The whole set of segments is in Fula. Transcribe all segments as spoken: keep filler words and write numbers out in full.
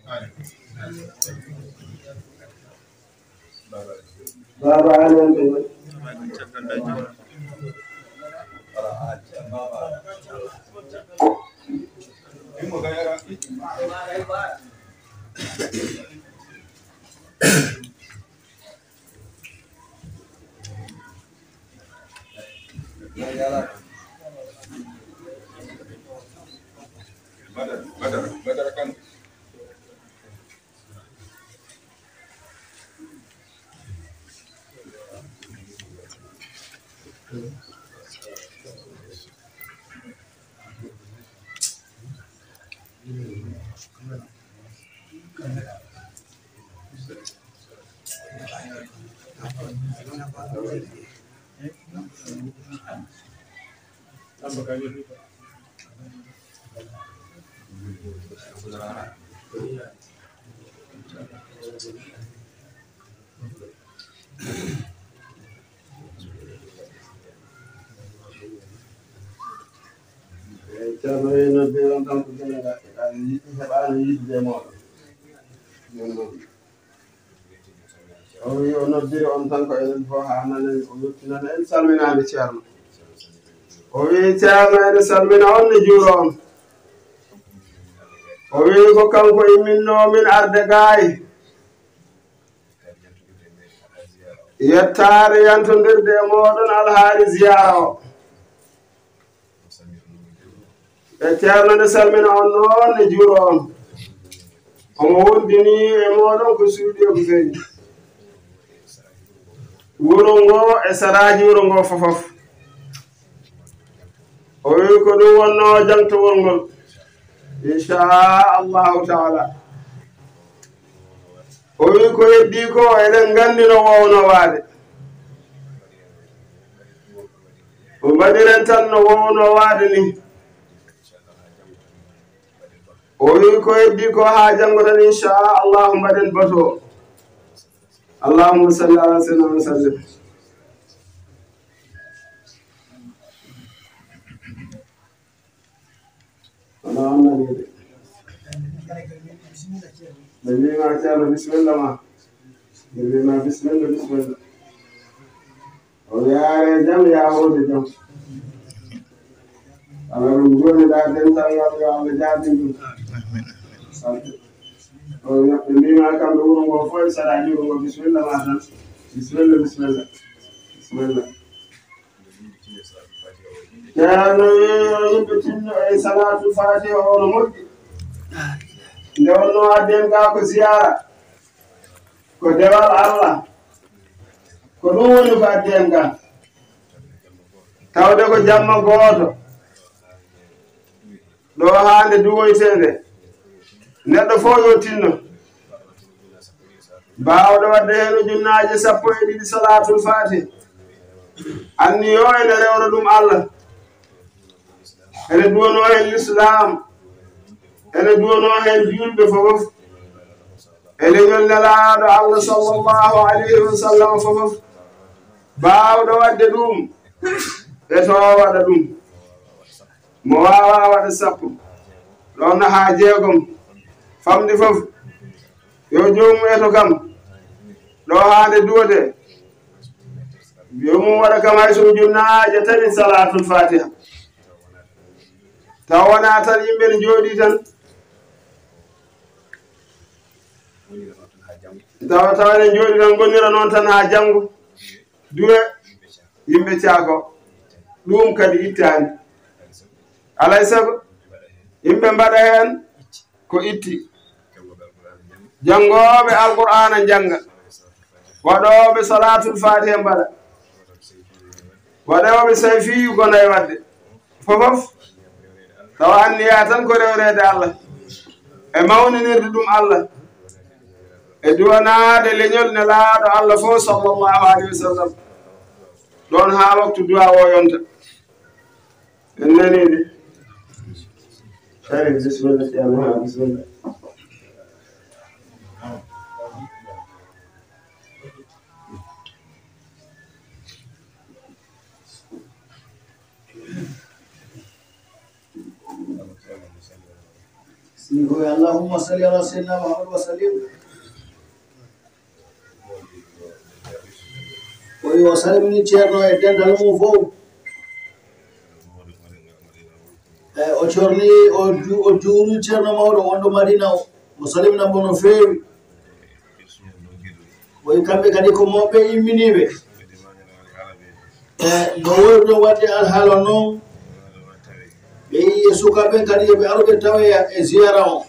Baba Amen. Badara, Badara, Badara Kane. Eey, Ceerno, wi noddiri on tan ko Général, yiɗi heɓaano yiɗde e mooɗon. O wi o noddiri on tan ko enen fof haa nanen, o yettinana en salminaade Ceerno. O wi Ceerno ene salmina on, ne juuro on. O wi ko kanko imminnoo min arde gaay. Yettaade yantondirde e mooɗon alhaali ziyaara o. E Ceerno ne salmina on noon, ne juuro on. Omo wondini e mooɗon ko suuɗi e ko feeñi. Wuro ngo e saraaji wuro ngo fofof. O wi ko ɗum wonnoo jangtowol ngol. Inchallahu taala. O wi ko heddii ko eɗen nganndi no woowno waade. O mbaɗiren tan no woowno waade ni. O wi ko heddii ko haa janngo tan, inchallahu, mbaɗen bato. Allahumma salli ala sayyidina Muhammad. Wala annani de. Ɓe mbiima Ceerno, bisimilla ma. Ɓe mbiima bisimilla, bisimilla. O yaare jam, yaawode jam. Ala ɗum jooni ɗa dental ngal, yo Allah jaabin ɗum. O ɓe mbiima kamɓe wuro ngo fof e saraaji wuro ngo, bisimilla ma tan. Bisimilla, bisimilla. Bisimilla. Ceerno wi yo yimɓe tinno e salaatul faatiha o no moƴƴi. Nde wonno adden ga ko ziyaara, ko dewal Allah, ko ɗum woni ko adden ga. Tawde ko jamma gooto, ɗo haa nde duwoytee nde, neɗɗo fof yo tinno. Baawɗo waɗde heen ujunnaaje sappo e ɗiɗi salaatul faatiha, anniyo ene rewra ɗum Allah, ene duwanoo heen lislaam, ene duwanoo heen juulɓe fofof, e leñol Nelaaɗo Allah sallallahu alayhi wa sallam fofof. Baawɗo waɗde ɗum, ɓe to waɗa ɗum. Mo waawaa waɗa sappo, ɗoon haa jeegom, famɗi fof, yo joomum eto kam, ɗo haa nde duwetee. Joomum waɗa kam hay so ujunnaaje tati salaatul faatiha. Taw wonaa tan yimɓe ne njooɗii tan. Tawa, tawa ne njooɗii tan, ngonnira noon tan haa janngo. Duwe, yimɓe caako. Ɗum kadi ittaani. Alay sago, yimɓe mbaɗa heen ko itti. Janngooɓe Alqur'aana njannga. Waɗooɓe salaatul faatiha mbaɗa. Waɗooɓe sayfiyu ko nayi waɗde. Fofof. Tawa anniya tan ko rewreede Allah. E mawninirde ɗum Allah. E duwanaade leñol Nelaaɗo Allah fof sallallahu alayhi wa sallam. Ɗoon haa waktu du'a o yonta. En nanii de. Sharif, bisimilla, Ceerno, haa bisimilla. Min ko allahumma salli ala sayyidina Muhammad wa sallim. O yo salmini ceerno e dental mum fof. E o corni, o ju-, o juuri ceerno mawɗo wonɗo Madina o. O salmina mo no feewi. Woy kamɓe kadi ko mawɓe imminiiɓe. E no woyrude waɗde alhaala noon, ɓe yiye sukaaɓe kadi yo ɓe aru ɓe tawoya e ziyaara on.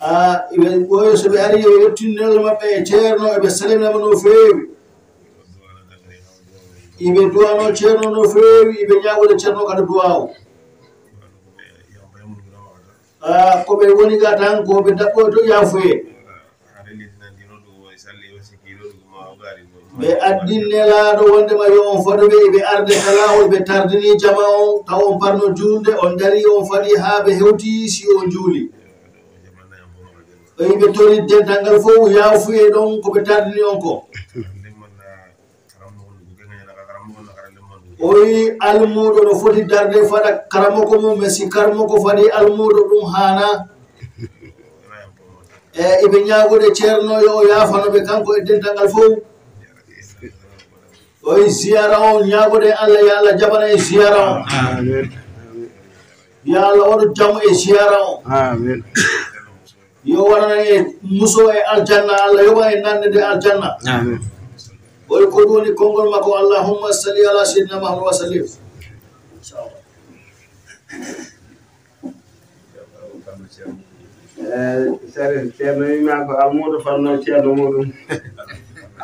A, iɓe ɓooyo so ɓe ari yo yettin nelal maɓɓe e ceerno, eɓe salimnama no feewi. Iɓe duwano ceerno no feewi, iɓe ñaagoda ceerno kadi duwawo. Ah, ko ɓe woni ga tan, ko ɓe daɓɓoyto yaafuye. Ɓe addin Nelaaɗo wondema yo on fado ɓe, ɓe arde ka laawol, ɓe tardini jama on, taw on parno juulde, on dari, on fadi haa ɓe hewti, si on juuli. Ɓe tori dental ngal fof, yaafuye ɗon ko ɓe tardini on ko. O wi almuuɗo no foti darde fada karamoko mum, mais si karamoko fadi almuuɗo, ɗum haana. E iɓe ñaagude ceerno yo o yaafano ɓe kanko e dental ngal fof. O wi ziyaara o, ñaagude Allah, yo Allah jaɓana en ziyaara o. Amin. Yo Allah waɗu jam e ziyaara o. Amin. Yo waɗan en muso e aljanna, Allah yoɓa en nande nde aljanna. Amin. Oy ko ɗum woni konngol makko, allahumma salli ala sayyidina Muhammad wa sallim. Eh, Sare, ceerno wiima ko almuudo fanno ceerno muɗum.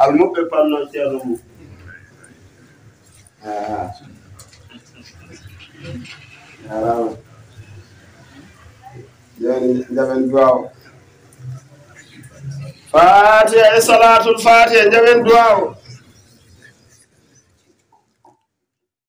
Almuɓɓe fanno ceerno mum. Ah. Jarama. Joni jaɓen duwaw. Fatiha e salatul fatiha, jaɓen duwaw.